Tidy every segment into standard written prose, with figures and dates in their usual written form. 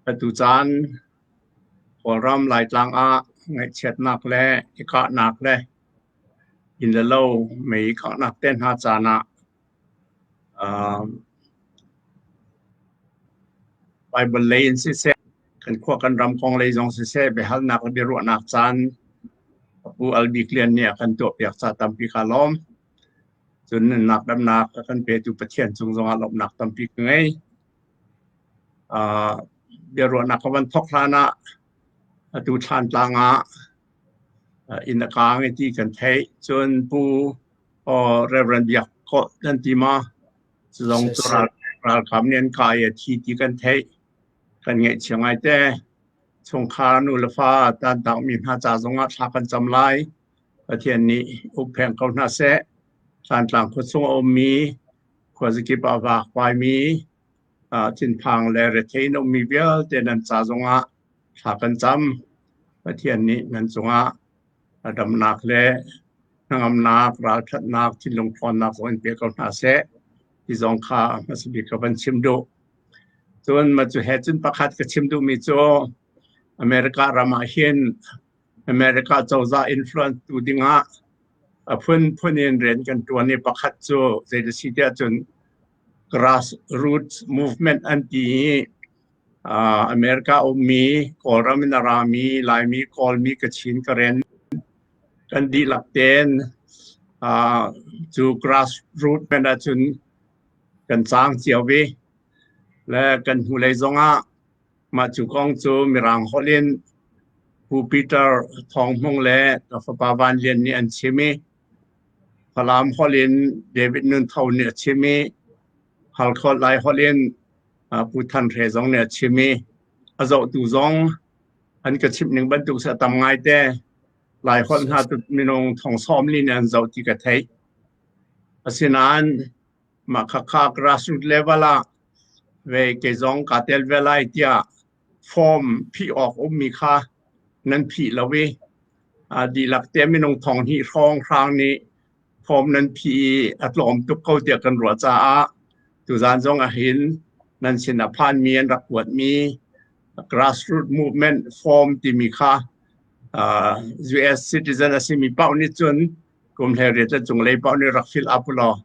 Atu caan Kawlram Laitlang ah ngaihchiatnak le i kahnak le inn le lo mei kanghnak te hna caan ah Baibal lei in siseh, kan khua kan ram kong lei zong siseh, biahalnak le biaruahnak caan Pu Al Bik Lian nih a kan tuahpiak ca tampi kaa lawm. Cun nunnak damnak a kan petu Pathian cung zongah lawmhnak tampi ka ngei. Biaruahnak ka van thawk hlan ah atu Thlantlang ah inn a kaang i ti kan theih. Cun Pu Reverend Biak Kawh kan ti ma? Zong cu ralkap nih an kai i a thi ti kan theih. Kan ngaihchia ngaite. Chungkhar nu le fa tantakmi hna ca zongah thla kan cam lai. Pathian nih ukpheng ko hna seh. Thlantlang khuachung a ummi, khuazakip ah vakvaimi, thinphang le rethei in a ummi vialte nan ca zongah thla kan cam. Pathian nih nan cungah damnak le hnangamnak, ralṭhatnak, thinlung ṭhawnnak zong in pe ko hna seh ti zong kha hmasa bik ka van chim duh. Cun mah cu he cun pakhat ka chim duhmi cu America ram ah hin America cozah influence tu dingah a phunphun in rian kan ṭuan i pakhat cu zei si tiah cun grassroots movement an ti i America ummi Kawlram in a rami Laimi Kawlmi Kachin Karen kan dihlak tein cu grassroots movement ahcun kan cang cio ve le kan hnulei zongah Mah cu kong cu Mirang holh in Pu Peter Thawng Hmung le ka fapa Van Lian nih an chim i Falam holh in David Nun Tho nih a chim i Halkha Lai holh in Pu Than Hre zong nih a chim i a zohtu zong an ka chimh ning bantuk si a tam ngaite. Lai holh hna tu minung thong sawm li nih an zoh ti ka theih. Asinain mah khakha grassroots level ah ve kei zong kaa tel ve lai tiah form phih awk ummi kha nan phih lo i dihlak te minung thong hnih hrawng hrang nih form nan phih i a tlawm tuk ko tiah kan ruah caah tuzaan zong ahhin nan sin a phanmi an rak kuatmi grassroots movement form timi kha US citizen a simi paoh nih cun kum 18 le cunglei paoh nih rak fill up law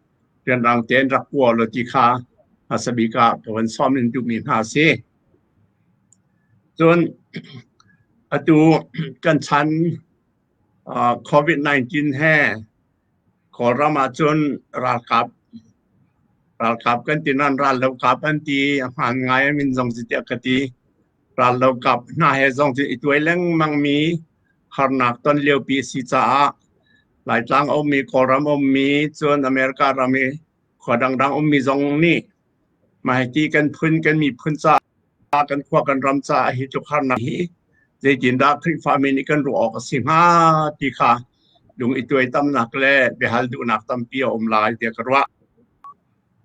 rianrang tein rak kua law ti kha hmasa bik ah ka van sawm in duhmi hna a si. Cun atu kan chan COVID-19 he Kawlram ahcun ralkap ralkap kan ti nain rallokap an ti a hmaan ngai a min zong si tiah ka ti. Rallokap hna he zong cu i tuai lengmang mi harnak ton liopi a si caah Laitlang a ummi, Kawlram a ummi, cun America ram i khua dangdang ummi zong nih mah hiti kan phun, kan miphun caah, kan khua kan ram caah hi tluk harnak hi zeitindah Khrihfami nih kan ruah awk a si hnga ti kha lung i tuaitamnak le biahal duhnak tampi a um lai tiah ka ruah.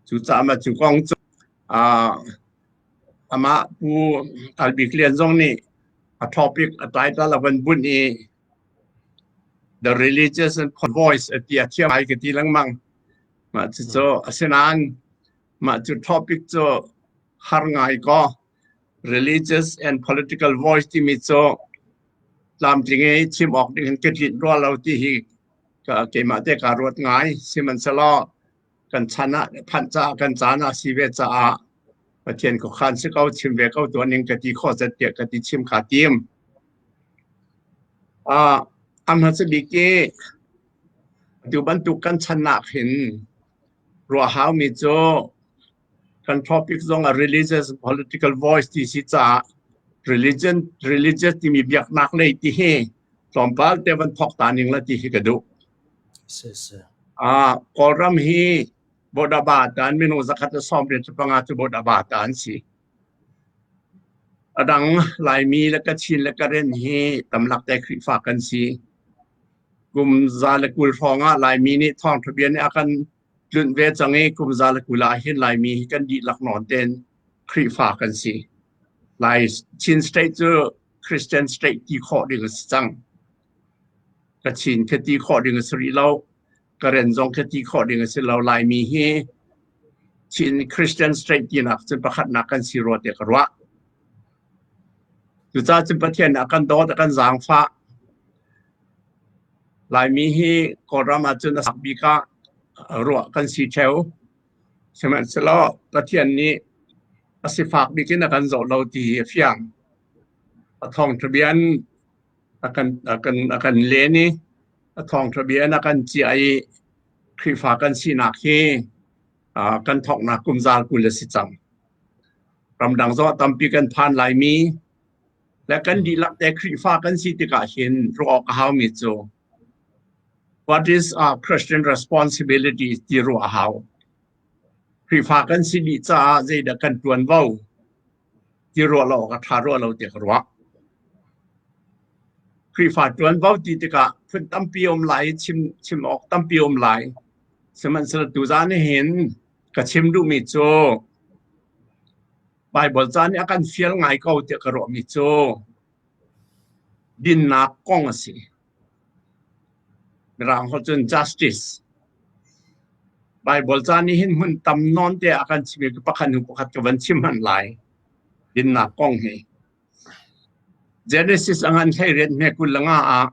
Cucaah mah cu kong cu amah Pu Al Bik Lian zong nih a topic a title a van bunh i The Religious and Voice a ti a thiam ai ka ti lengmang. Mah cucu asinain mah cu topic cu har ngai kaw religious and political voice timi cu tlamtling i chim awk ding in ka tlinh rua lo ti hi keimah te kaa ruat ngai. Sihmanhsehlaw kan chan ah phanh caah kan caan ah si ve caah Pathian khuakhan si ko chim ve ko tuah ning ka ti khawh zat tiah ka ti chim kha tim. A hmasa bik i atu bantuk kan channak hin ruah haumi cu kan topic zong a religious political voice ti si caah religion religious timi biaknak lei ti hi tlawmpal te van thawk ta ning la ti hi ka duh. Kawlram hi Bodaba tan minung 175 cu Bodaba ta an si. A dang Laimi le Kachin le Karen hi tamlak te Khrihfa kan si. Kum 120 hrawng ah Laimi nih thawngṭha bia nih a kan tlunh ve cang i kum 120 ah hin Laimi hi kan dihlak nawn tein Khrihfa kan si. Lai Chin State cu Christian State ti khawh ding a si cang. Kachin khi ti khawh ding a si rih lo. Karen zong khi ti khawh ding a si lo. Laimi hi Chin Christian State tinak cun pakhatnak kan si rua tiah ka ruah. Cucaah cun Pathian nih a kan dawt, a kan zaangfah. Laimi hi Kawlram ahcun a sak bik ah ruah kan si ṭheo. Sihmanhsehlaw Pathian nih a sifak bik in a kan zoh lo ti hi a fiang. A thawngṭha bia in a kan, a kan, a kan len i a thawngṭha bia in a kan ciah i Khrihfa kan sinak hi kan thawknak kum zal 20 a si cang. Ramdang zong tampi kan phan laimi le kan dihlak te Khrihfa kan si tikah hin ruah awk a haumi cu what is our Christian responsibility ti ruah a hau. Khrihfa kan si dih caah zeidah kan ṭuanvo ti ruah lo awk a ṭha rua lo tiah ka ruah. Khrihfa ṭuanvo ti tikah phun tampi um lai, chim, chim awk tampi um lai. Sihmanhsehlaw tuzaan hin ka chim duhmi cu Baibal ca nih a kan fial ngai ko tiah ka ruahmi cu dinnak kong a si. Mirang holh cun justice. Baibal ca nih hin hmun tam nawn te a kan chim i pakhat hnu pakhat ka van chim hmanh lai. Dinnak kong hi. Genesis a ngan 18 hme 25 ah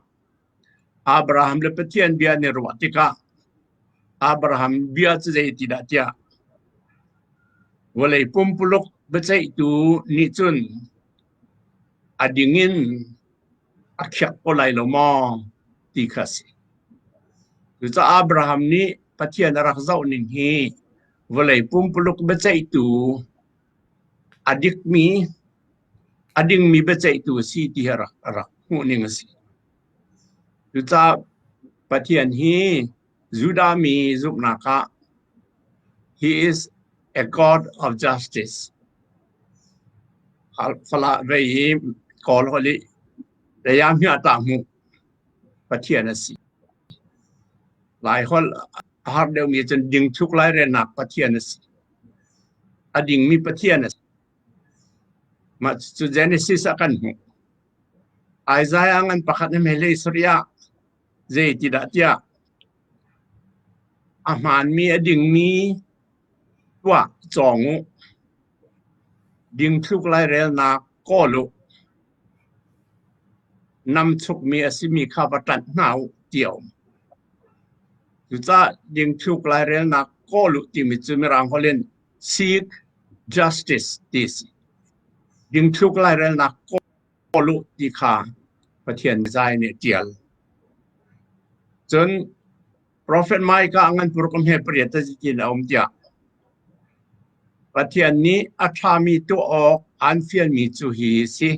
Abraham le Pathian bia an i ruah tikah Abraham bia cu zei ti dah tiah vawlei pumpuluk biaceihtu nih cun a ding in a khiak ko lai lo maw ti kha a si. Cucaah Abraham nih Pathian a rak zoh ning hi vawlei pumpuluk biaceihtu a dikmi a dingmi biaceihtu a si ti hi a rak hmuh ning a si. Cucaah Pathian hi Judah mi zumhnak ah he is a God of justice. Falah vei i Kawl holh i Leia hmiah ta hmuh Pathian a si. Lai holh a har deuhmi cun dingthluk lairelnak Pathian a si. A dingmi Pathian a si. Mah cu Genesis ah kan hmuh. Isaiah ngan pakhat na hmehlei sarih ah zei ti dah tiah a hmaanmi a dingmi tuah cawng u. Dingthluk lairelnak kawl u. Namchukmi a simi kha va ṭanh hna u ti a um. Cucaah dingthluk lairelnak kawl u timi cu Mirang holh in seek justice ti a si. Dingthluk lairelnak kawl u ti kha Pathian zai nih a ṭial. Cun Profet Micah ngan puruk hme pariat a in a um tiah Pathian nih a ṭhami tuah awk aan fialmi cu hi a si.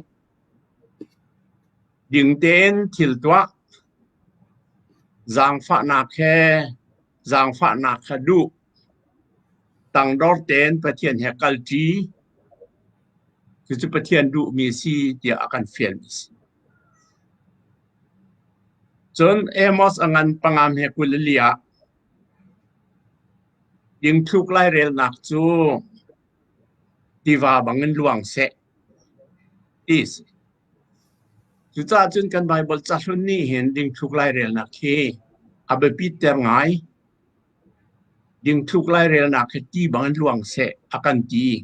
Ding tein thil tuah, zaangfahnak he zaangfahnak kha duh, tangdor tein Pathian he kalṭi, cucu Pathian duhmi a si tiah a kan fialmi a si. Cun Amos a ngan pangam he 24 ah dingthluk lairelnak cu tiva bangin luang seh ti a si. Cucaah cun kan Baibal cahlun nih hin dingthluk lairelnak hi a biapit ter ngai. Dingthluk lairelnak hi ti bangin luang seh a kan ti.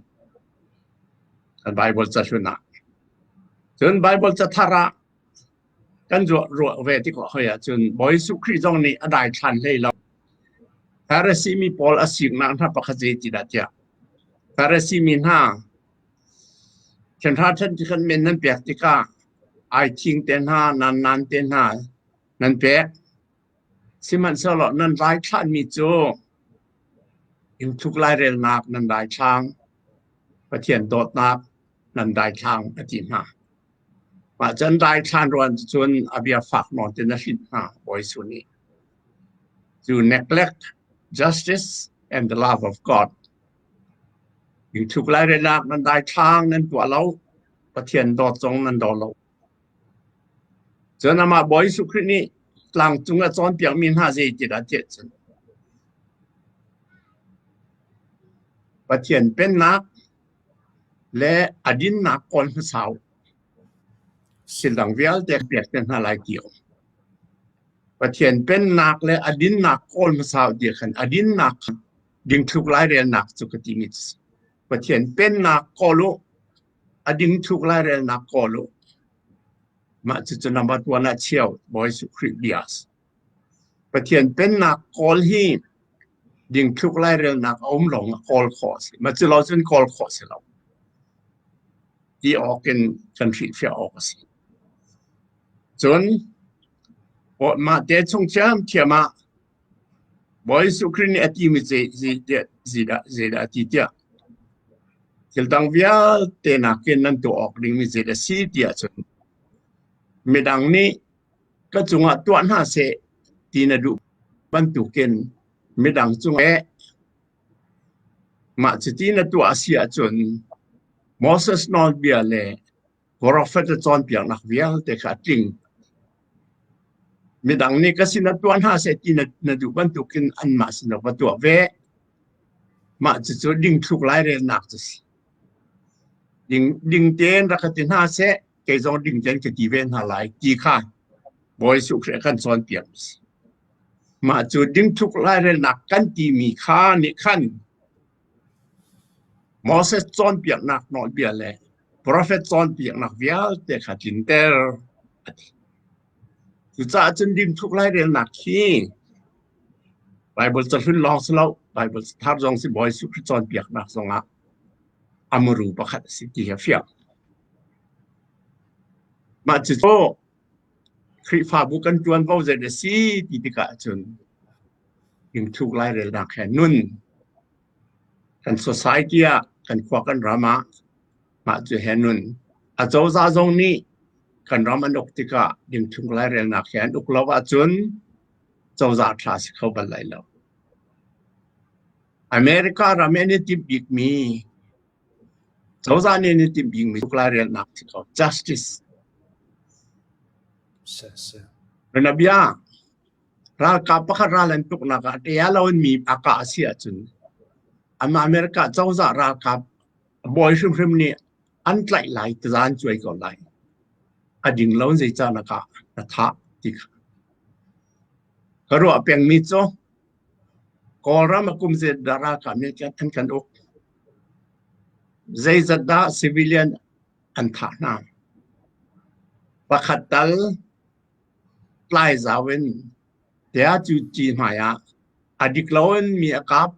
Kan Baibal cahlun ah. Cun Baibal cathar ah kan ruah ve tik hoi ahcun Bawi Jesuh Khrih zong nih a daithlan hlei lo. Pharisee mi pawl a siknak hna pakhat zei ti dah tiah Pharisee mi hna ṭhenhra ṭhen men nan pek tikah aithing te hna, nan nan te hna nan pek. Sihmanhsehlaw nan raithlahmi cu innthuk lairelnak nan daithlang, Pathian dawtnak nan daithlang a ti hna. Mah cun daithlan ruan cun a bia fak nawn tin a hlinh hna Bawi Jesuh nih. To neglect justice and the love of God. Innthuk lairelnak nan daithlang nan tuah lo, Pathian dawt zong nan daw lo. Cun amah Bawi Jesuh Khrih nih tlangcung a cawnpiakmi hna zei ti dah tiah cun Pathian pennak le a dinnak kawl hmasa u. Thil dang vialte pek te hna lai ti um. Pathian pennak le a dinnak kawl hmasa u ti khan a dinnak dingthluk lairelnak cu ka timi cu si. Pathian pennak kawl u, a dingthluk lairelnak kawl u. Mah cucu number one ah cheu Bawi Jesuh Khrih bia a si. Pathian pennak kawl hi dingthluk lairelnak a um lawng ah kawl khawh a si. Mah cu lo cun kawl khawh a si lo. Ti awk in kan hrilhfiah awk a si. Cun mah te chung ṭhiamṭhiam ah Bawi Jesuh Khrih nih a timi zeidah zeidah a ti tiah thil dang vialte nakin nan tuah awk dingmi zei a si ti ahcun midang nih ka cungah tuah hna seh ti na duh bantukin midang cungah mah cuti na tuah a si ahcun Moses nawlbia le Profet cawnpiaknak vialte kha a tling. Midang nih ka sinah tuah hna seh ti na, na duh bantukin anmah sinah va tuah ve. Mah cucu dingthluk lairelnak cu si. Ding, ding tein rak ka ti hna seh, kei zong ding tein ka ti ve hna lai ti kha Bawi Jesuh Khrih a kan cawnpiak mi si. Mah cu dingthluk lairelnak kan timi kha nih khan Moses cawnpiaknak nawlbia le profet cawnpiaknak vialte kha tlinter a ti. Cucaah cun dingthluk lairelnak hi Baibal cahlun lawng si lo, Baibal cathar zong si Bawi Jesuh Khrih cawnpiaknak zongah a muru pakhat a si ti hi a fiang. Mah cucu Khrihfabu kan ṭuanvo zei a si ti tikah cun dingthluk lairelnak he nun kan society ah kan khua kan ram ah mah cu he nun acozah zong nih kan ram an uk tikah dingthluk lairelnak he an uk lo ahcun cozah ṭha si kho bal lai lo. America ram i an i timh bikmi cozah nih an i timh bikmi lairelnak si ko justice. Bia Ralkap pakhat ral an tuknak ah ṭia loin mi a kah a si ahcun anmah America cozah ralkap bawi hrimhrim nih an tlaih lai taza an cuai ko lai. A ding lo in zeicah na kah na thah ti kha. Ka ruah pengmi cu Kawlram a kum zeizat dah ralkap nih an kan uk? Zeizat dah civilian an thah hna? Pakhat tal tlai zau in tiah cu ci hmai ah a dik loin mi a kap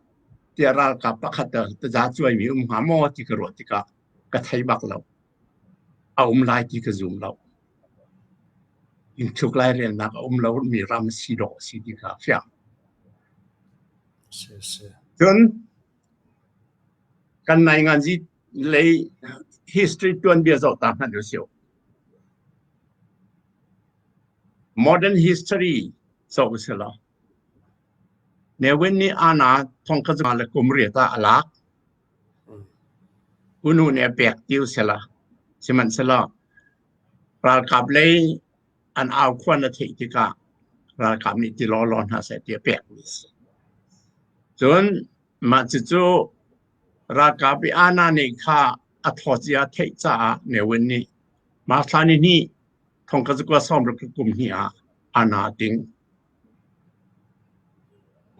tiah ralkap pakhat taza cuaimi um hnga maw ti ka ruah tikah ka thei bak lo. A um lai ti ka zum lo. Innchuk lairelnak a um lo mi ram si dawh a si ti kha fiang. Cun kan nainganzi lei history tuanbia zoh ta hmanh usih. Modern history zoh usih law Ne Win nih Anna thongkhat le kum riat ah a lak. Unu nih a pek ti usih law sihmanhsehlaw ralkap lei an aukhuan a theih tikah ralkap nih ti lawlaw hna seh ti a pekmi a si. Cun mah cucu ralkap i Anna nih kha a thawcia a theih caah Ne Win nih mah thla ni hnih thongkhat zakua sawmruk kum hnih ah Anna a ting.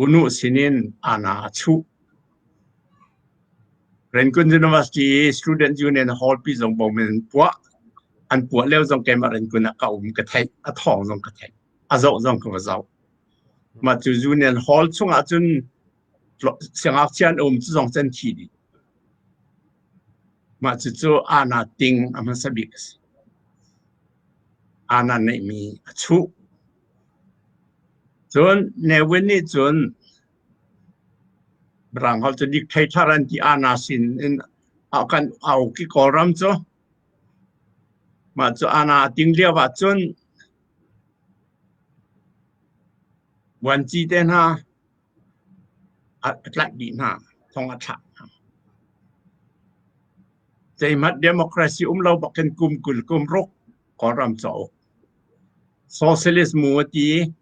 Unu sinin Anna a chuh. Rangoon University Student Union Hall pi zong bom in an puah. An puah lio zong keimah Rangoon ah ka um ka theih. A thawng zong ka theih. A zoh zong ka va zoh. Mah cu Union Hall chungah cun siangngakchia an um cu zong cu an thi dih. Mah cucu Anna ting a hmasa bik a si. Anna neihmi a chuh. Cun Ne Win nih cun Mirang holh cu dictator an ti Anna sin in a kan auk i Kawlram cu. Mah cu Anna a ting lio ah cun vuanci te hna a tlaih dih hna, thong a thlak hna. Zeihmanh democracy um lo bakin kum 20 kum ruk Kawlram cu a uk. Socialist mu a ti i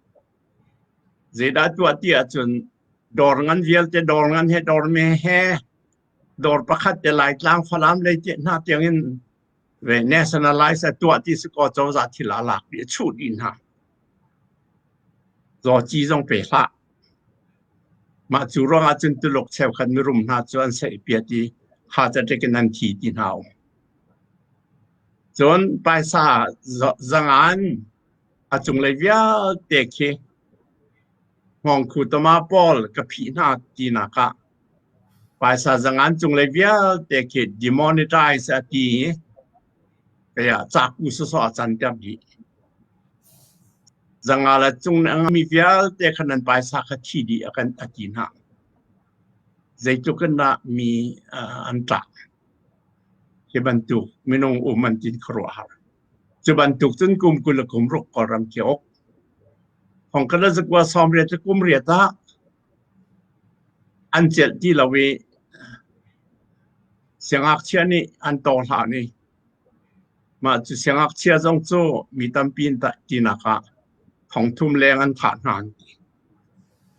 zeidah tuah ti ahcun dawr ngan vialte dawr ngan he dawr me he dawr pakhat te Laitlang Falam lei te hna tiangin ve nationalize a tuah ti si kaw cozah thil a lak dih a chuh dih hna. Zawci zong pe hlah. Mah cu ruangah cun Tuluk cheukhat mirum hna cu an seihpiat i heart attack in an thi ti hna um. Cun paisa zangan a cunglei vialte khi hngawngkhu tama pawl ka phih hna tinak ah paisa zangan cunglei vialte khi demonetize a ti i kaya caku sawsawh a canter dih. Zanga le cung mi vialte kha nan paisa kha thi dih a kan a ti hna. Zeitluk in dah mi an tlak. Hi bantuk minung um an tin khuaruahhar. Cu bantuk cun kum 20 le kum ruk Kawlram khi uk. Thongkhat le zakua 80 le kum riat ah an celh ti lo i siangngakchia nih an taw hlan i mah cu siangngakchia zong cu mi tampi in tinak ah thongthum leng an thah hna an ti.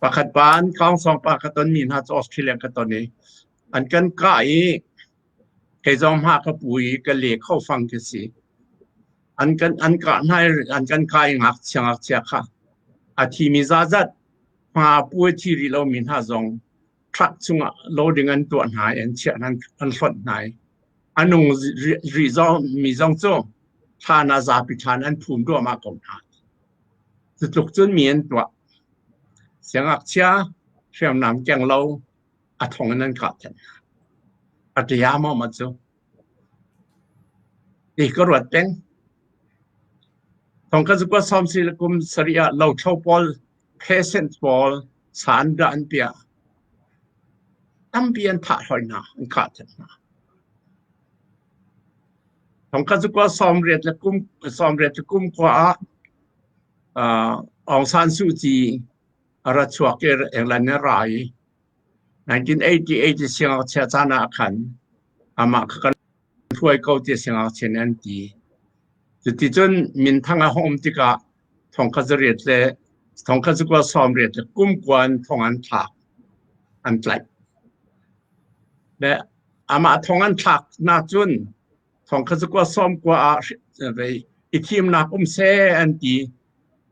Pakhat pa an kangsawng pa ka tonmi hna cu Australia ka ton i an kan kah i kei zong hma ka pu i ka le kho fang ka si. An kan an kah hna i an kan kah i ngakchia ngakchia kha a thimi zazat hma pu a thi rih lomi hna zong truck chungah loading an tuah hna i an chiah hna an hlonh hna i a nung rih mi zong cu thlan ah zapi thlan an phum duahmah ko hna. Cutluk cun mi an tuah. Siangngakchia hriamnam keng lo a thong in an kah than hna. A ṭia maw ma cu? Ti ka ruat peng. Thong ka zukua sawm si le kum sarih ah lothlo pawl peasant pawl san dah an piah. Tampi an thah hoi hna, an kah than hna. Thong ka zukua 80 le kum 80 le kum kua ah Aung San Suu Kyi a ra chuak i England in a ra i 1988 siangngakchia caan ah khan amah kha kan hruai ko ti siangngakchia nih an ti. Cuticun minthang a hung um tikah thongkhat zariat le thongkhat zakua 80 le kum kua in thong an thlak, an tlaih. Le amah thong an thlak na cun thongkhat zakua 90 ah i thimnak um seh an ti.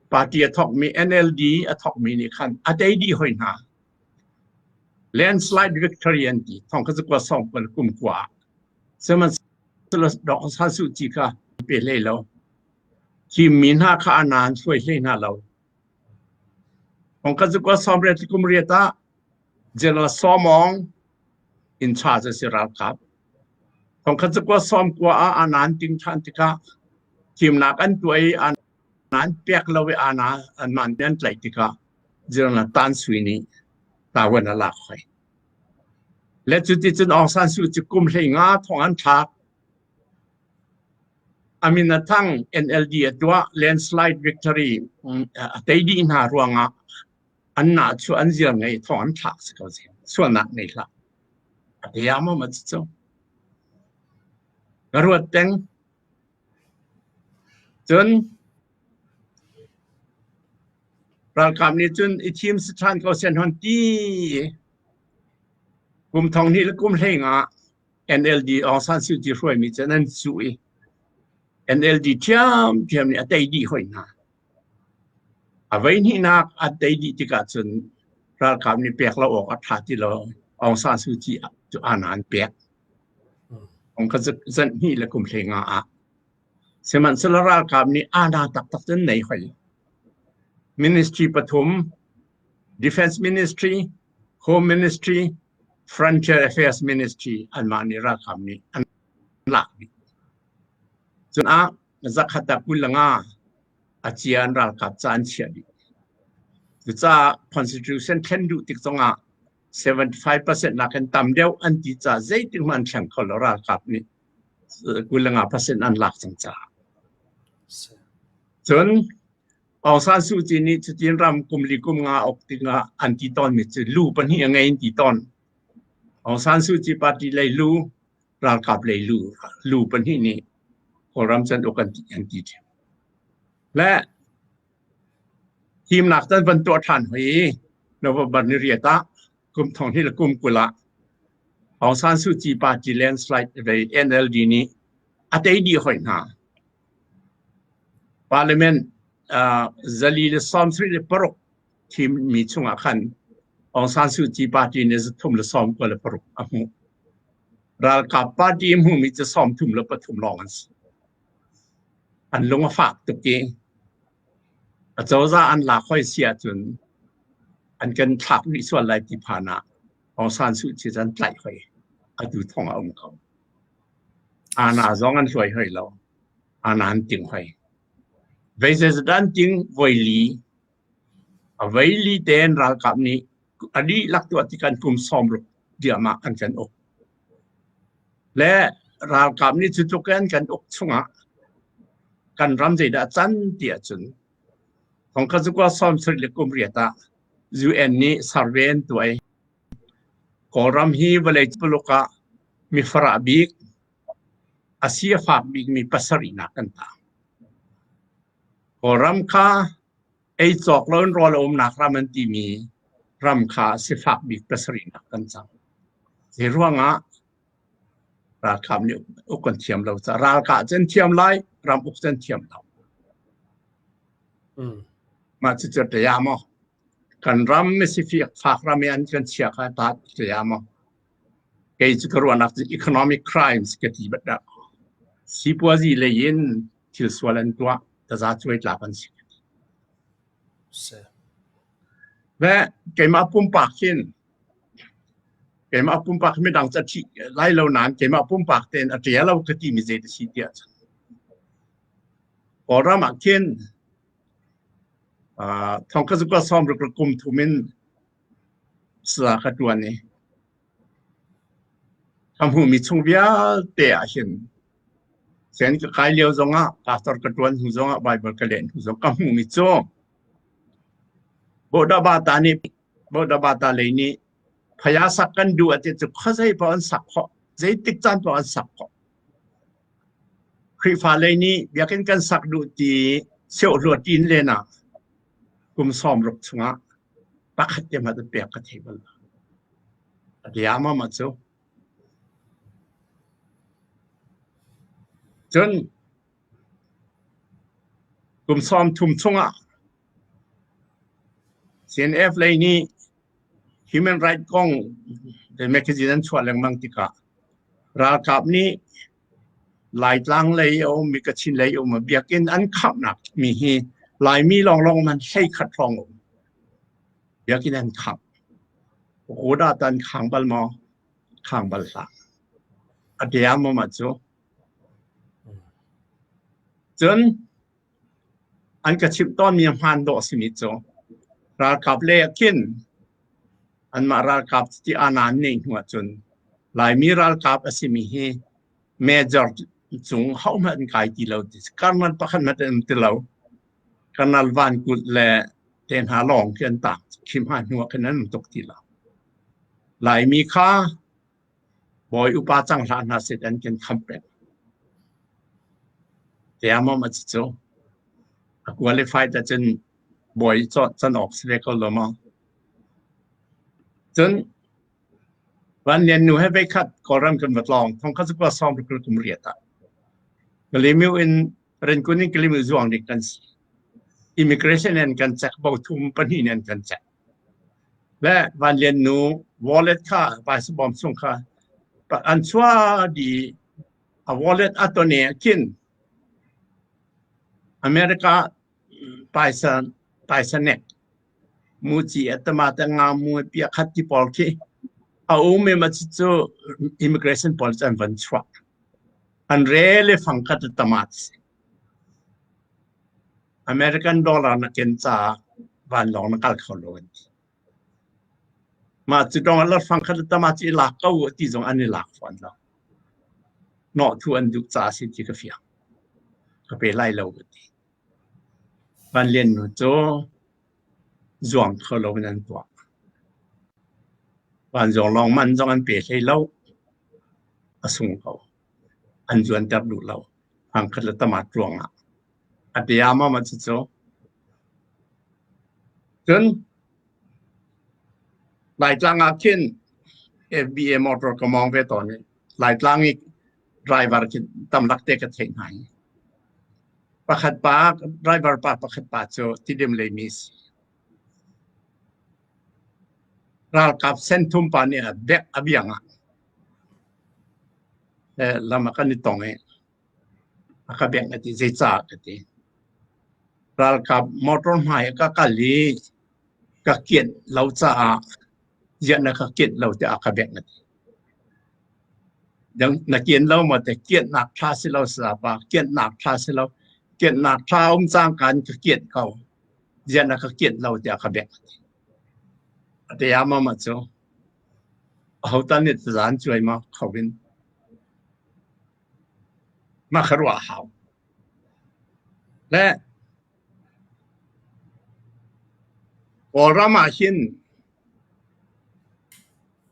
Party a thawkmi NLD a thawkmi nih khan a tei dih hoi hna. Landslide victory an ti. Thongkhat zakua 90 kum kua ah. Sihmanhsehlaw Dr. San Suu Kyi kha pe hlei lo. Thimmi hna kha a na an hruai hlei hna lo. Thongkhat zakua 80 kum riat ah General Saw Maung in charge a si ralkap. Thongkhat zakua 90 ah a na an ting ṭhan tikah thimnak an tuah i a na an pek lo i a na an man an tlaih tikah General Tan Sui nih tawan a lak hoi. Le cuticun Aung San Suu Kyi kum 15 thong an thlak. A min a thang NLD a tuah landslide victory a tei dih hna ruangah an nah cu an ziar ngei thong an thlak si ko sualnak ngei hlah. A bia maw ma cu? Ka ruat peng. Cun ralkap nih cun i thim si ṭhan ko sen hon ti kum thong hnih le kum hleng ah NLD Aung San Suu Kyi hruaimi cu an cuh i NLD ṭhiamṭhiam nih a tei dih hoi hna. A voi hnihnak a tei dih tikah cun ralkap nih pek lo awk a ṭha ti lo. Aung San Suu Kyi cu aana an pek. Ong kha zan hnih le kum hlei nga ah. Sihmanhsehlaw ralkap nih aana taktak cun nei hoi. Ministry pathum, Defense Ministry, Home Ministry, Frontier Affairs Ministry anmah nih ralkap nih an lak dih. Cun ah zakhat ah 25 a cia an ralkap ca an chiah dih. Cucaah Constitution thlen duh tik zongah 75% nakin tam deuh an ti caah zeitik hmanh an thleng kho lo ralkap nih 25% an lak cang caah. Cun Aung San Suu Kyi nih cutin ram kum li kum nga uk tikah an ti tawnmi cu lu pahnih a ngei an ti tawn. Aung San Suu Kyi party lei lu, ralkap lei lu, lu pahnih nih Kawlram can uk an ti an ti ṭheo. Le thimnak can van tuah ṭhan hoi i November ni riat ah kum thong hnih le kum 20 ah Aung San Suu Kyi party landslide vei NLD nih a tei dih hoi hna. Parliament 476 thimmi chungah khan Aung San Suu Kyi party nih 396 a hmuh. Ralkap party hmuhmi cu 33 lawng an si. An lung a fak tuk i acozah an lak hoi si ahcun an kan thlak rih sual lai ti phan ah Aung San Suu Kyi cu an tlaih hoi. Atu thong a um ko. Ana zong an hluai hoi lo. Ana an ting hoi. Vei zeizat an ting voi li. A voi li tein ralkap nih a dihlak tuah tik an kum 60 diahmah an kan uk. Le ralkap nih cu tluk in kan uk chungah kan ram zeidah a can ti ahcun thongkhat zakua 70 le kum riat ah UN nih survey an tuah i Kawlram hi vawlei puluk ah mifarah bik a si a fak bikmi pasarihnak kan tang. Kawlram kha ei cawk loin rawl a umnak ram an timi ram kha sifak bik pasarihnak kan cang. Hi ruangah ralkap nih uk kan thiam lo caah ralkah cu an thiam lai, ram uk cu an thiam lo. Mah cucu ṭia maw? Kan ram sifak fak ram i an kan chia kha ta ṭia maw? Kei cu ka ruahnak cu economic crimes ka ti bat dah. Sipuazi lei in thil sual an tuah taza cuai tlak an si. Si. Ve keimah pumpak hin keimah pumpak midang ca ṭhi lai lo nain keimah pumpak tein a ṭia lo ka timi zei ti si tiah cun Kawlram ah khin thong ka zuk sawm ruk kum thum in sala ka ṭuan i ka hmuhmi chung vialte ah hin Sen ka kai lio zongah pastor ka ṭuan hnu zongah Bible ka leh hnu zong ka hmuhmi cu Bodabata nih Bodabata lei nih phaya sak kan duh ati cu khuazei paoh an sak khawh zeitik caan paoh an sak khawh. Khrihfa lei nih biakinn kan sak duh ti seuhluat inn len ah kum 60 chungah pakhat te hmanh an pek ka thei bal lo. A bia ma cu Cun kum 30 chungah CNF lei nih human right kong magazine an chuah lengmang tikah ralkap nih Laitlang lei a ummi Kachin lei a ummi biakinn an khamhnak mi hi Laimi lawnglawng man 11 hrawng um. Biakinn an khamh. Pagoda tan khang bal maw? Khang bal hlah. A bia maw mah cu? Cun an ka chimh tawnmi hmaan dawh a simi cu ralkap lei ah khin anmah ralkap ti ana an neih hnu ahcun Laimi ralkap a simi hi major cung hohmanh an kai ti lo ti colonel pakhat hmanh an um ti lo. Colonel Van Kulh le te hna lawng khi an tang khi hma hnu ah khin an um tuk ti lo. Laimi kha bawi upa cang hlah hna seh an kan kham peng. Tiamam a cu a qualified ahcun bawi can awk si ve ko lo maw? Cun Van Lian nu he veikhat Kawlram kan va tlawng thong kha cu sawm kum riat ah. Kalemiu in Renkun in Kalemiu zuang ding kan si. Immigration in kan check bo thum pahnih in kan check. Le Van Lian nu wallet kha paisa bawm chung kha an chua di a wallet a ton e khin America paisa paisa nek muci atama te nga mu pia khat ti pawl khi a um me ma cu immigration pawl an van chuak an rel i fangkhat tamat si American dollar na ken caah vanlawng na kal kho lo an ti. Mah cu dong ah fangkhat tamat i lak ko ti zong an i lak fawn lo. Nawh thu an duh ca si ti ka fiang. Ka pe lai lo ka ti. Van Lian nu cu zuang kho lo in an tuah. Vanzawng lawng man zong an pe hlei lo. A sung ko. An zuanter duh lo. Fangkhat le tamat ruangah. A bia ma ma cucu. Cun Laitlang ah khin FBA motor ka mawng ve tawn i Laitlang i driver khi tamlak te ka theih hna i pakhat pa driver pa pakhat pa cu Tidim lei mi si. Ralkap senthum pa nih a bek a biang ah lam ah kan i tong i. A ka bengh a ti. Zeicah ka ti. Ralkap motor hmai ah ka kal i ka kianh lo caah ziah na ka kianh lo tiah a ka bengh a ti. Na kian lo maw te kianhnak ṭha si lo sapa kianhnak ṭha si lo kianhnak ṭha um cangka in ka kianh ko ziah na ka kianh lo tiah ka bengh a ti. A te ah mama cu ahotan nih tazan cuai ma kho in ma kha ruah hau. Le Kawlram ah hin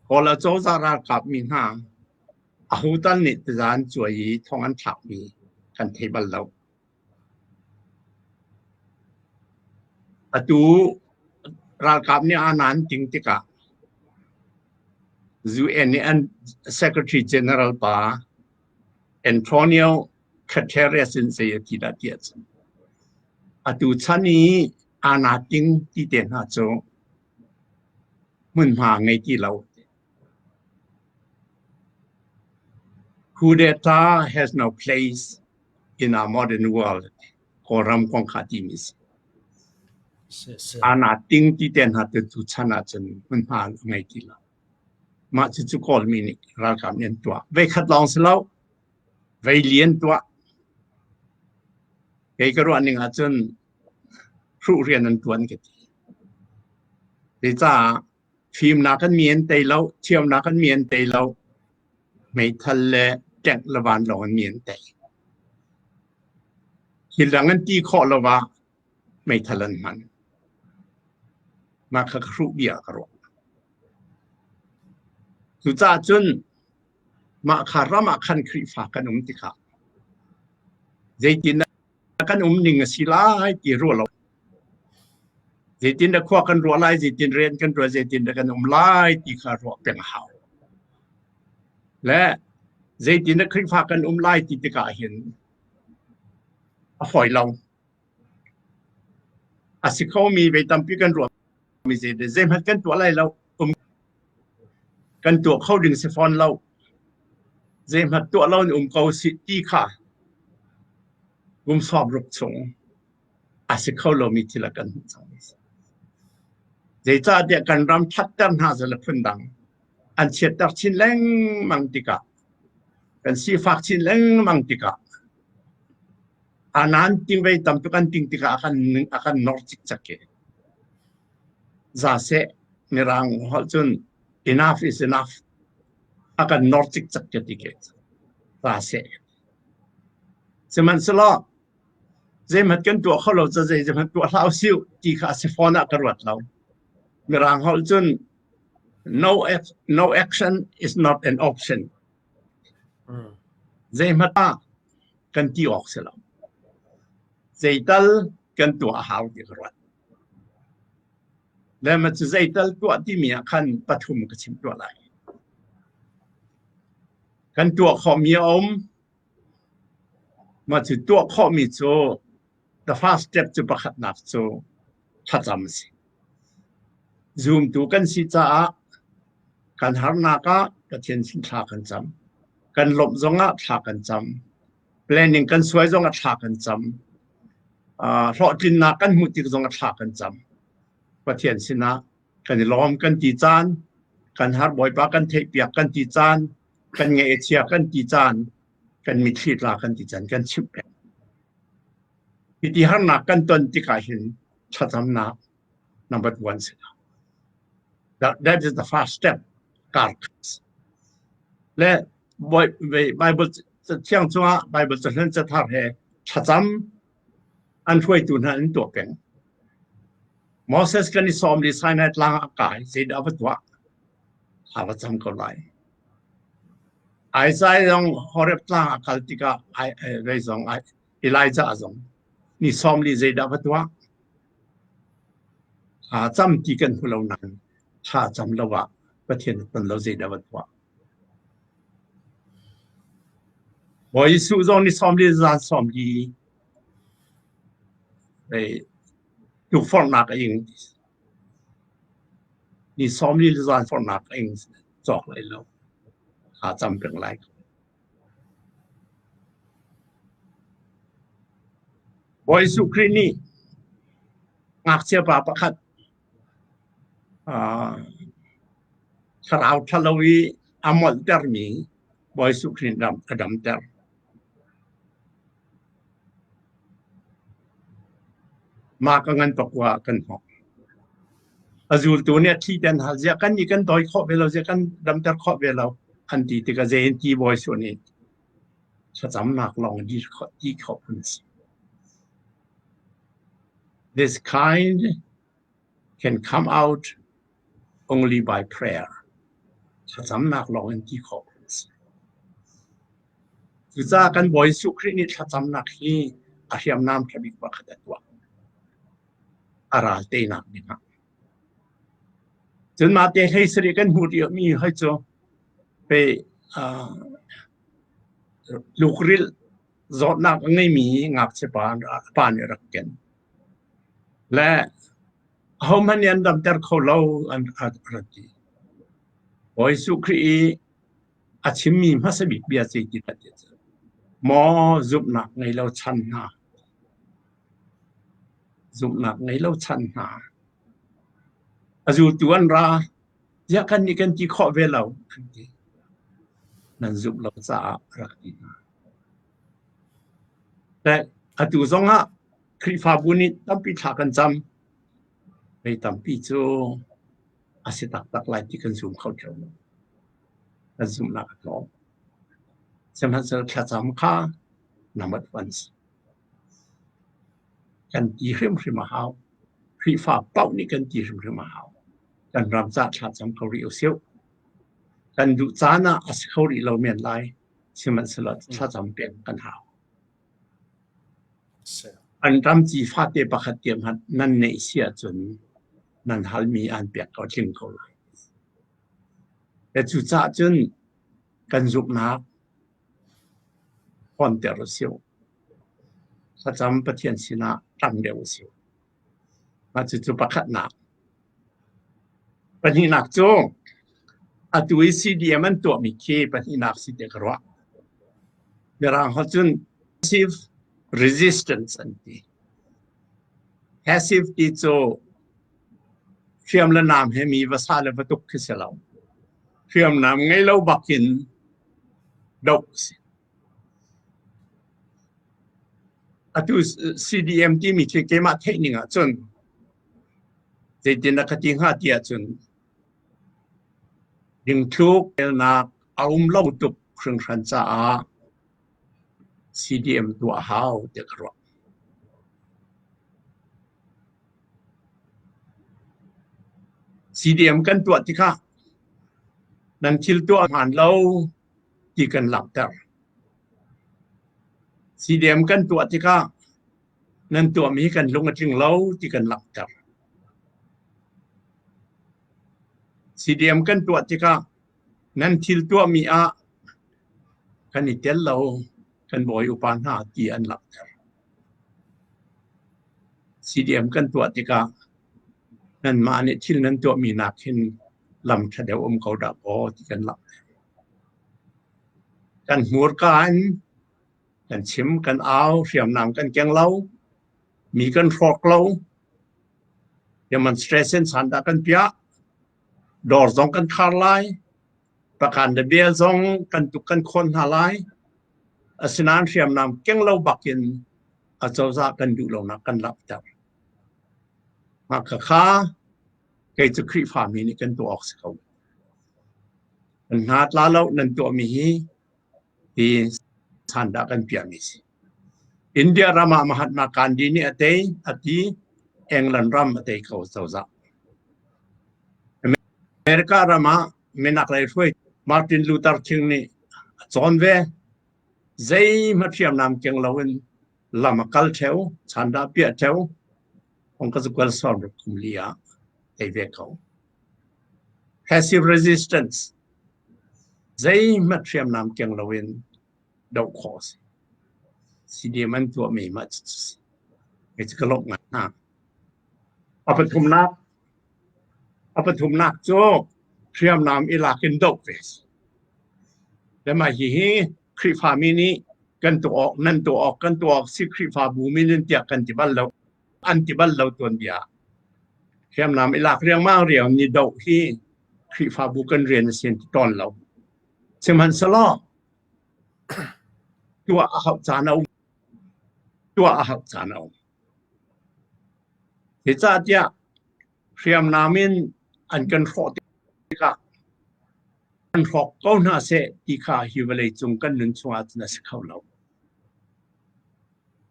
Kawl acozah ralkap mi hna ahotan nih tazan cuai i thong an thlakmi kan thei bal lo. Atu ralkap nih aa nan ting tikah UN nih an Secretary General pa Antonio Guterres in zei a ti dah ti ahcun atu chan i aa na ting ti te hna cu hmunhma ngei ti lo. Coup d'etat has no place in our modern world. Kawlram kong kha timi si. Aa ting ti te hna tu tu chan ahcun hmunhma ngei ti lo. Mah cucu Kawlmi nih ralkap nih an tuah. Veikhat lawng si lo, vei li an tuah. Kei ka ruah ning ahcun hruh rian an tuan ka ti. Zeicah fimnak an mi an tei lo, thiamnak an mi an tei lo, meithal le tank le vanlawng an mi an tei. Thil dang an ti khawh lo ah meithal an hman. Mah kha ka hruh bia ka ruah. Cucaah cun mah kha ram ah khan Khrihfa kan um tikah zeitin kan um ning a si lai ti ruah lo. Zeitin dah khua kan ruah lai, zeitin rian kan ruah, zeitin dah kan um lai ti kha ruah peng a hau. Le zeitin dah Khrihfa kan um lai ti tikah hin a fawi lo. A si khomi vei tampi kan ruah mi zeihmanh kan tuah lai lo. Um kan tuah kho ding si fawn lo. Zeihmanh tuah lo in um ko sih ti kha kum sawm ruk chung a si kho lomi thil ah kan hmuh cang. Zeicahtiah kan ram ṭhatter hna cu le phundang an chiatter chin lengmang tikah kan sifak chin lengmang tikah anan ting vei tam tuk an ting tikah a kan a kan nor cikcek i za seh mirang holh cun enough is enough a kan nor cikcek ka ti ke za seh sihmanhsehlaw zeihmanh kan tuah kho lo ca zeihmanh tuah hlah usih ti kha a si fawn ah ka ruat lo mirang holh cun no no action is not an option Zeihmanh ah kan ti awk si lo. Zeital kan tuah a hau ti ka ruat. Le ma cu zeital tuah timi ah khan pathum ka chim tuah lai. Kan tuah khawhmi a um. Mah cu tuah khawhmi cu the first step cu pakhatnak cu thlacam a si. Zumtu kan si caah kan harnak ah Pathian sin thla kan cam. Kan lawmh zongah thla kan cam. Planning kan suai zongah thla kan cam. Uh, hlawhtlinnak kan hmuh tik zongah thla kan cam. Pathian sinah kan i lawm kan ti caan, kan har Bawipa kan theihpiak kan ti caan, kan ngaih chia kan ti caan, kan mitthli tla kan ti caan kan chimh peng. Hiti harnak kan ton tikah hin thlacamnak number one si That, that is the first step. Karkas. Le Bible thiang chungah Bible cahlun cathar he thlacam an hruaitu hna an tuah peng. Moses kan i sawm li Sinai tlang ah kai zeidah va tuah? A va cam ko lai. Isaiah zong Horeb tlang a kal tikah vei zong Elijah zong ni sawm li zeidah va tuah? Thla cam ti kan hmu lo nain thla cam lo ah Pathian ton lo zeidah va tuah? Bawi Jesuh zong ni sawm li zan sawm li tukforhnak a ing. Ni sawm li zan forhnak a ing cawk lai lo. Thla cam peng lai. Bawi Jesuh Khrih nih ngakchia pa pakhat thlarau ṭhalo i a molhtermi Bawi Jesuh Khrih nih a damter. Mah ka ngan pakua ah kan hnawk. A zultu nih a thi te an hal ziah kan nih kan dawi khawh ve lo ziah kan damter khawh ve lo an ti tikah zei an ti Bawi Jesuh nih thlacamnak lawng dir khawh ti khawh phun a si. This kind can come out only by prayer. Thlacamnak lawng in ti khawh phun a si. Cucaah kan Bawi Jesuh Khrih nih thlacamnak hi a hriamnam ṭha bik pakhat a tuah. A ral teinak dingah. Cun mah te hlei sarih kan hmuh rih mi hoi cu pe tlukrilh zawtnak a ngeimi ngakchia pa pa nih a rak ken. Le ahohmanh nih an damter kho lo an rak ti. Bawi Jesuh Khrih i a chimmi hmasa bik bia cu ti dah ti cu maw zumhnak ngei lo chan hna zumhnak ngei lo chan hna a zultu an ra ziah kan nih kan ti khawh ve lo an ti nan zumh lo caah rak ti hna le atu zongah Khrihfabu nih tampi thla kan cam mei tampi cu a si taktak lai ti kan zum kho ṭheo lo. Kan zumhnak a tlawm. Sihmanhsehlaw thlacam kha number one si. Kan ti hrimhrim a hau. Khrihfa paoh nih kan ti hrimhrim a hau. Kan ram ca thlacam ko rih usih. Kan duh caan ah a si kho rih lo men lai. Sihmanhsehlaw thlacam peng kan hau. An ram ci fate pakhat te hmanh nan neih si ahcun nan halmi an pek ko tling ko lai. Le cucaah cun kan zumhnak hawnter u sih. Thlacam Pathian sinah ṭang deuh u sih. Mah cucu pakhatnak. Pahnihnak cu atu i CDM an tuahmi khi pahnihnak si tiah ka ruah. Mirang holh cun passive resistance an ti. Passive ti cu hriam le nam he mi va sa le va tuk khi si lo. Hriamnam ngei lo bakin doh a si. Atu CDM timi khi keimah theih ning ahcun zeitin a ka ti hnga ti ahcun dingthluk relnak a um lo tuk hringhran caah CDM tuah a hau tiah ka ruah. CDM kan tuah tikah nan thil tuah hmaan lo ti kan langhter. CDM kan tuah tikah nan tuahmi kan lung a tling lo ti kan langhter. CDM kan tuah tikah nan thil tuahmi ah kan i tel lo, kan bawi upa hna ti an langhter. CDM kan tuah tikah nanmah nih thil nan tuahmi nak hin lam ṭha deuh um ko dah kaw ti kan langhter. Kan hmurka in kan chim, kan au, hriamnam kan keng lo, mi kan hrawk lo, demonstration sandah kan piah, dawr zong kan khar lai, pakan le bel zong kan tuk kan khawn hna lai. Asinain hriamnam keng lo bakin acozah kan duh lonak kan langhter. Mah khakha kei cu Khrihfami nih kan tuah awk si ko. Nan hna tla lo nan tuahmi hi hi sandah kan piahmi si. India ram ah Mahatma Gandhi nih a tei a ti England ram a tei ko cozah. America ram ah minak lei hruai Martin Luther King nih a cawn ve. Zeihmanh hriamnam keng loin lam a kal ṭheo, chandah piah ṭheo, ong ka zukual sawm ruk kum li ah tei ve ko. Passive resistance zeihmanh hriamnam keng loin doh khawh a si. CDM an tuahmi mah cu si. Kei cu ka lawmh ngai hna. A pathumnak a pathumnak cu hriamnam i lak in doh ve a si. Le mah hihi Khrihfami nih Kan tuah awk, nan tuah awk, kan tuah awk si Khrihfabu min in tiah kan ti bal lo. An ti bal lo tuanbia. Hriamnam i lak riangmang riang ni doh hi Khrihfabu kan rian a si an ti tawn lo. Sihmanhsehlaw tuah a hauh caan a um. Tuah a hauh caan a um. Zeicahtiah hriamnam in an kan hrawh tikah kan hrawk ko hna seh ti kha hi vawlei cung kan nun chungah cun a si kho lo.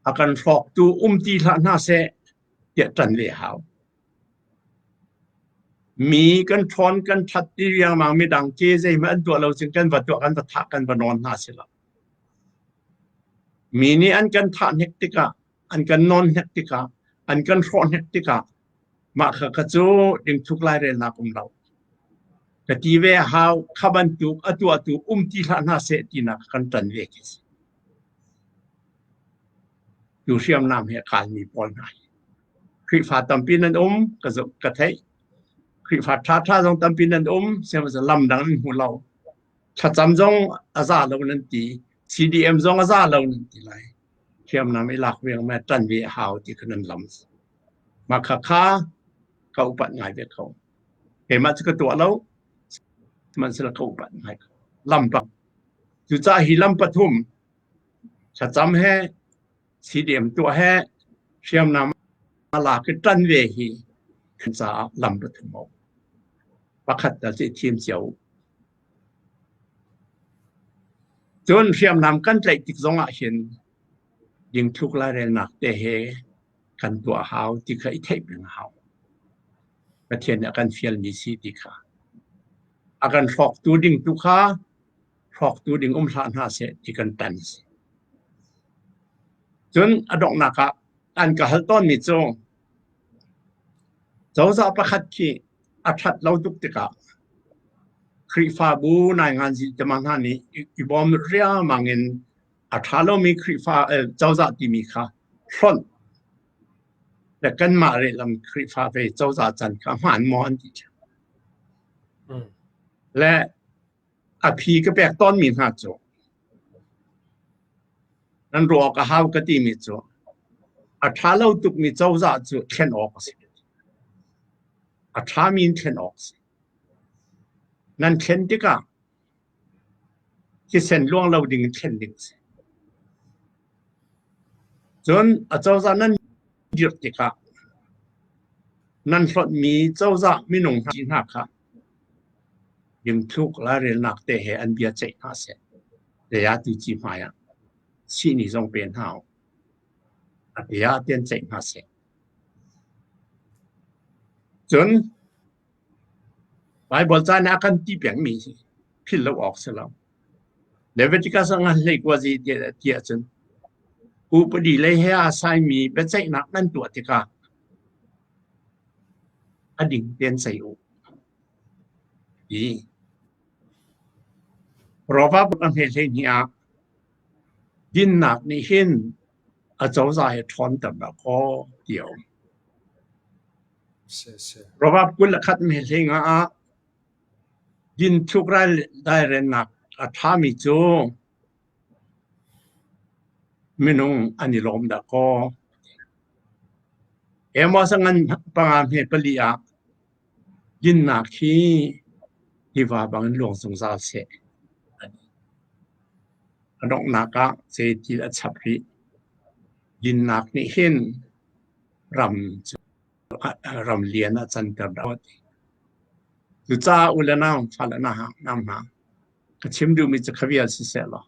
A kan hrawktu um ti hlah hna seh tiah ṭan ve hau. Mi kan ṭhawn kan ṭhat ti riangmang midang ke zeihmanh an tuah lo cun kan va tuah kan va thah kan va nawn hna si lo. Mi nih an kan thah hnek tikah an kan nawn hnek tikah an kan hrawh hnek tikah mah kha kha cu dingthuk lairelnak um lo. Ka ti ve a hau kha bantuk a tuahtu um ti hlah hna seh tinak kan ṭan ve khi si. Tu hriamnam he a kalmi pawl hna hi. Khrihfa tampi nan um ka zoh ka theih. Khrihfa ṭhaṭha zong tampi nan um sihmanhsehlaw lam dang in hmu lo. Thlacam zong a za lo nan ti. CDM zong a za lo nan ti lai. Hriamnam i lak riang me ṭan ve a hau ti kha nan lam. Mah kha kha ka upat ngai ve ko. Keimah cu ka tuah lo. Sihmanhsehlaw ka upat ngai ko. Lam bang. Cucaah hi lam pathum thlacam he CDM tuah he hriamnam a lak i ṭan ve hi kan caah lam pathum a um. Pakhat tal cu i thim cio u. Cun hriamnam kan tlaih tik zong ah hin dingthluk lairelnak te he kan tuah hau ti kha i theih peng a hau. Pathian nih a kan fialmi si ti kha. A kan hrawktu ding tu kha hrawktu ding um hlah hna seh ti kan tan a si. Cun a donghnak ah an ka hal tawnmi cu cozah pakhat khi a ṭhat lo tuk tikah Khrihfabu nainganzi tema hna nih i bawm riangmang in a ṭha lomi Khrihfa cozah timi kha hlonh le kanmah lehlam Khrihfa ve cozah can kha hmaan maw an ti ṭheo. Le a phi ka pek tawnmi hna cu nan ruah awk a hau ka timi cu a ṭha lo tukmi cozah cu thlen awk a si. A ṭhami in thlen awk a si. Nan thlen tikah thisen luang lo ding in thlen ding a si. Cun acozah nan dirh tikah nan hlonhmi cozah minung hna kha Dingthluk lairelnak te he an bia ceih hna seh. Zei ti ci hmai ah sihni zong pe hna u. A bia tian ceih hna seh. Cun Baibal ca nih a kan ti pengmi hi philh lo awk si lo. Leviticus a ngan hlei kua zi ti ahcun upadi lei he aa saimi biaceihnak nan tuah tikah a ding tein ceih u. Ti. Proverb a hme 12 ah dinnak nih hin a cozah hi ṭhawnter dah kaw ti a um. Proverb 21 hme 15 ah dinthluk dairennak a ṭhami cu Minung an i lawm dah kaw. Amos a ngan panga hme pali ah dinnak hi tiva bangin luang zungzal seh. A donghnak ah zeitil a chap rih. Dinnak nih hin ram cu ram lian ah canter dah ti. Cucaah u le nau fale na hang hna ka chim duhmi cu kha vial siseh law.